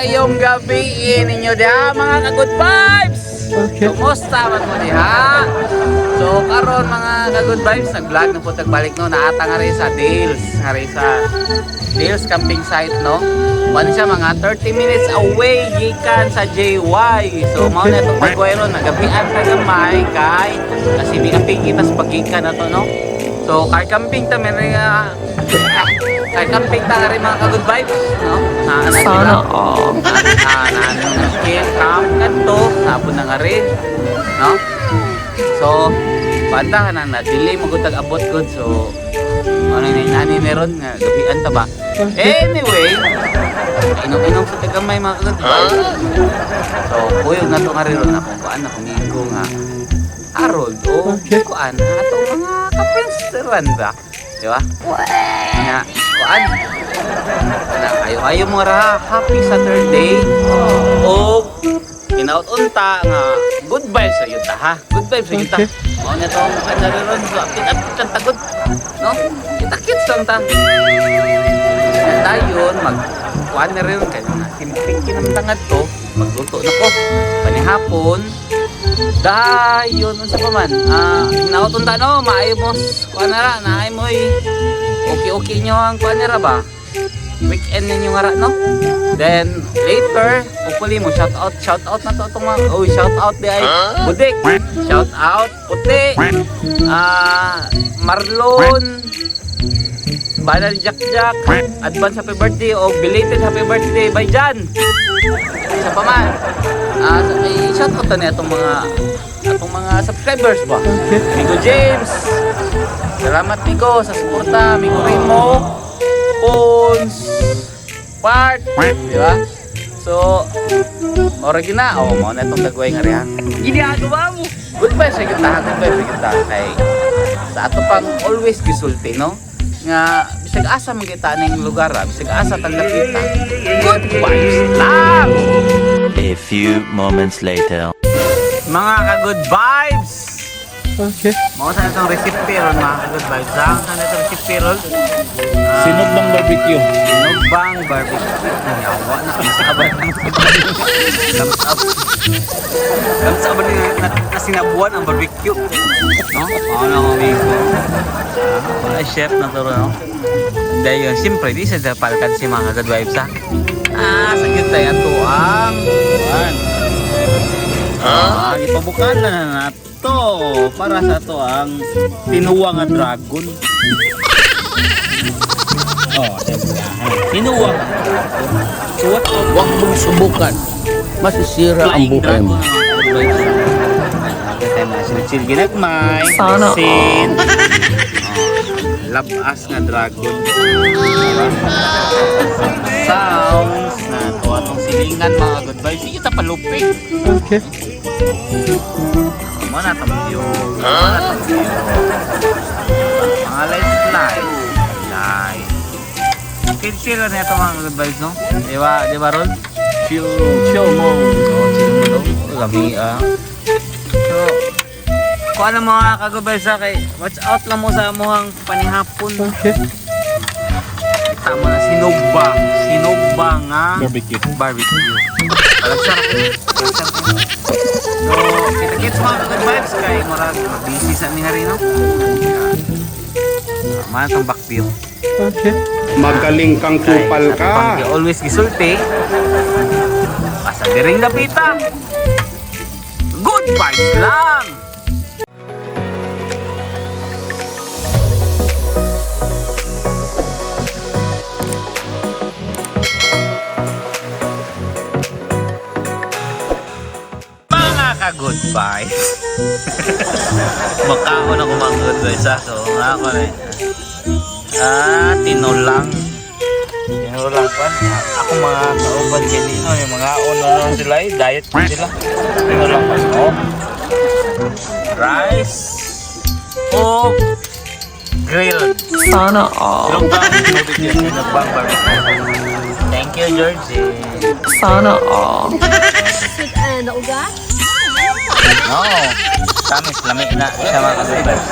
Maayong gabi ninyo diha, mga ka-good vibes. Okay. Kumusta man mo diha? So karon, mga ka-good vibes, nag-vlog na po tagbalik, no, naata nga rin sa Dales, nga rin sa Dales camping site, no. Kuan siya mga 30 minutes away gikan sa JY. So mao na itong pagway ron, nagabian ta gamay kay kasi miaping kita sa pagikan na to, no. So car camping ta meron nga car camping ta nga rin, mga ka-good vibes, no. Na, na, Sana all. na na na kill camp kadto napon na nga rin, no. So banda na na delay mo gud abot gud, so ano ni nani ni ron nga gabian ta ba. Anyway, inom-inom sa tagamay, mga ka-good vibes. So kuyog na to nga rin ron akong kuan, akong migo nga Harold o kuan atong mga ka-friends ran ba, di ba nga kuan na ayo-ayo mo ra, happy Saturday o hinaut unta nga good vibes sa yuta, ha, good vibes sa yuta. Okay. Mao na tong ano ron, so apit apit ang tagod, no, kita kits lang ta dayon mag kuan na rin kay mga simpleng kinamtangad to, magluto na ko panihapon dayon. Unsa pa man, hinaut unta, no, maayo mo kuan na ra naay mo okay okay nyo ang kuan na ra ba, weekend ninyo nga ra, no. Then later, hopefully mo shout out, shout out na to itong mga, oh, shout out di ay Budik, shout out Puti, Marlon Banal, Jack Jack, advance happy birthday o belated happy birthday by Jan. Sa pa man, shout out na atong mga subscribers ba. Migo James, salamat Migo sa suporta. Migo Remo, Pons, Part, di ba? So, ora na, oh, mo na itong dagway nga riha. Ginagawa mo. Goodbye sa kita, goodbye sa kita kay sa ato pang always gisulti, no? Nga bisag asa man kita ning lugar, bisag asa tang dapita. Good vibes lang. A few moments later. Mga ka-good vibes. Okay. Mao sa itong recipe ron, mga ka-good vibes. Ha? Sa itong recipe ron? Sinugbang barbecue. Sinugbang barbecue. Yawa na kamsaban. Kamsab. Kamsaban na sinabuan ang barbecue. No? Ano ko amigo? Ah, chef na to, no? Dahil yun, siyempre, di sa palkan si mga ka-good vibes, ha? Sa cute tayo ito ang kuan. Ipabukalan na nato para sa to ang tinuwa nga dragon. Oh, siyempre. Tinuwa nga dragon. So what Huwag mong subukan. Masisira ang flying buhay dragon mo. ang mga ka-good vibes. Ay, tayo mga chill ginagmay. Sana all. Sin. Oh, labas nga dragon. Diba? Sounds na to atong silingan, mga good vibes. Sige ta palupig. Okay. Mo na tong view. Mo na tong view. Mga lights, lights. Lights. Chill chill na ito, mga good vibes, no? Di ba, di ba, Rol? Chill, chill mo. Oo, chill mo to. Lami, ah. So, kung ano mga ka-good vibes ha, kay watch out lang mo sa amuhang panihapon. Okay. Tama na, sinugba. Sinugba nga Barbecue. Barbecue. Palagsar. Palagsar. So, kita-kits, mga ka-good vibes, kay murag busy sa mi rin, no? Mana tong back view. Okay. Magaling kang Kay, kupal sa ka. pang always gisulti. Basta diring dapita. Good vibes lang! Mga ka-good vibes. Makaon ako, mga good vibes, ha. So, nga ako na eh. Tinulang. Tinulang pa. Ako mga kauban kanino, yung mga ono lang sila eh. Diet po sila. Tinulang pa. Oh. Rice. O grilled. Sana all. Sinugbang barbecue. Sinugbang barbecue. Thank you, Georgie. Sana all. No. Tamis, lami na siya, mga ka-good vibes.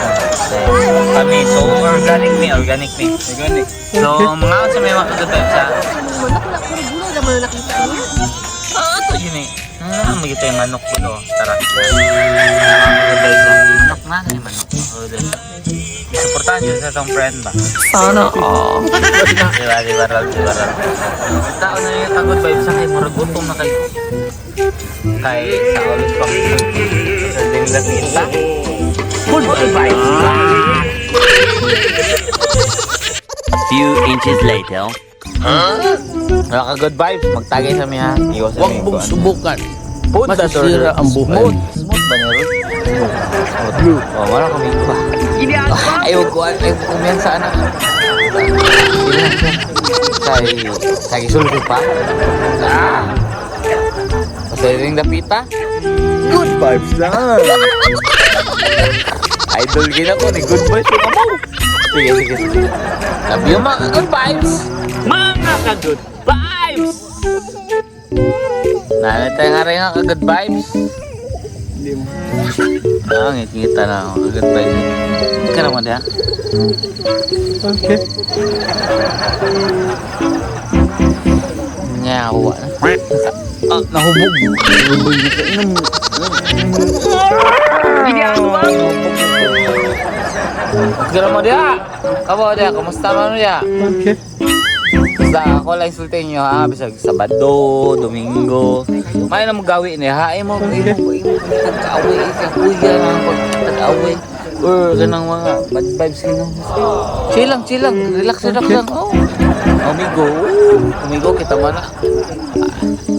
Kami, so organic mi, organic mi. Organic. So, mga sa may mga ka-good vibes, ha. mo na nakita niya. Ah, ito yun eh. Ah, magita yung manok ko do. Tara. Manok na, yung manok. Oh, dali. Suportahan yun sa itong friend ba? Sana all. Diba, diba, Ralph, diba, Ralph? Tao na yung ka-good vibes sa kay murag gutom na kayo. Kay sa ulit pang sa ding. Good vibes! A few inches later. Wala ka good vibes, magtagay sa miha. Iwas sa Huwag mong subukan. Food Masisira ang buhay. Smooth. Smooth ba niya, Rod? Smooth. Smooth. Oh, wala kami pa. Ayaw ko, ayaw ko kumiyan sa anak. Kay, sa gisulti pa. Ah! Basta rin dapita. Good vibes lang. Idol gina ko ni good vibes yung amaw. Sige, sige, sige. Love you, mga good vibes. Mga ka-good vibes! Nanay nga rin ang ka-good vibes. Hindi mo. Ah, ngit-ngita na ako. Good vibes. Ikaw naman diha. Okay. Nyawa na. Ah, nahubog. Nahubog. Inom. Okay mo diha. Kamo diha, kumusta man mo diha? Okay. Basta ako lang insultin niyo ha, bisag Sabado, Domingo. May na mo gawi ni ha, imo imo imo tag-away ka kuya na pag tag-away. Or ganang mga bad vibes kino. Chill lang, chill lang, relax, relax lang. Oh. Amigo, amigo kita man na.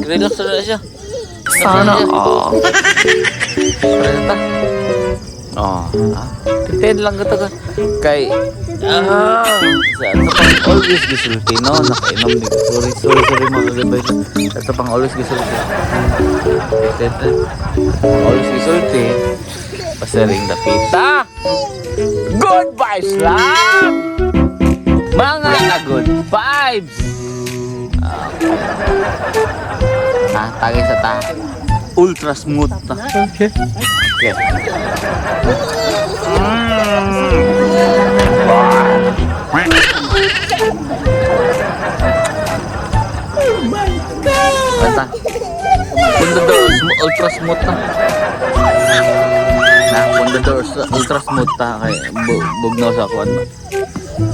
Relax na siya. Sana all. Relax ta. Oh, ah. Pretend lang ka ka. Kay sa ito pang always gisulti no, nakainom ni sorry sorry sorry mga gabay. Ito pang always gisulti. Pretend na. Always gisulti. Basta ring dapita. Good vibes lang! Mga ka-good vibes! Okay. Ah, tagay sa ta. Ultra smooth ta. Okay. Okay. Basta. Pundo door, ultra smooth na. Na, pundo door, ultra smooth ta kay bugnaw sa kuan ba.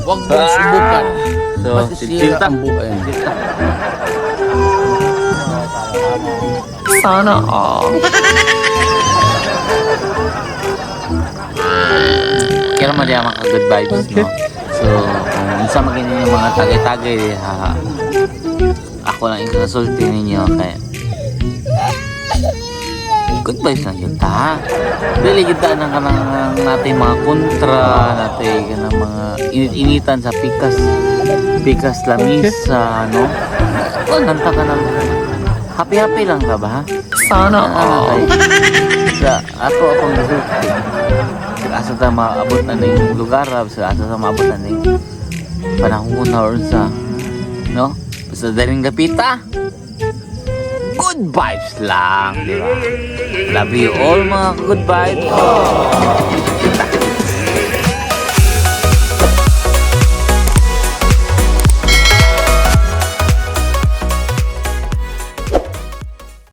Huwag mong subukan. So, Masisira ta. ang buhay. Chill ta. Sana all. Kaya naman diya mga good vibes, no? So, kung unsa man gini yung mga tagay-tagay, ha, ako lang ikasulti ninyo kay good vibes lang yun ta. Dili kita nang kanang natin mga kontra, natin kanang mga init-initan sa pikas pikas lamisa, no? O, nanta ka ng happy-happy lang ka ba, ha? Sana Ah, all. Sa ato akong gisulti. Asa ta maabot na ning lugar, sa asa ta maabot na ning panahon na or sa no? Basta daling dapita. Good vibes lang, di ba? Love you all, mga good vibes.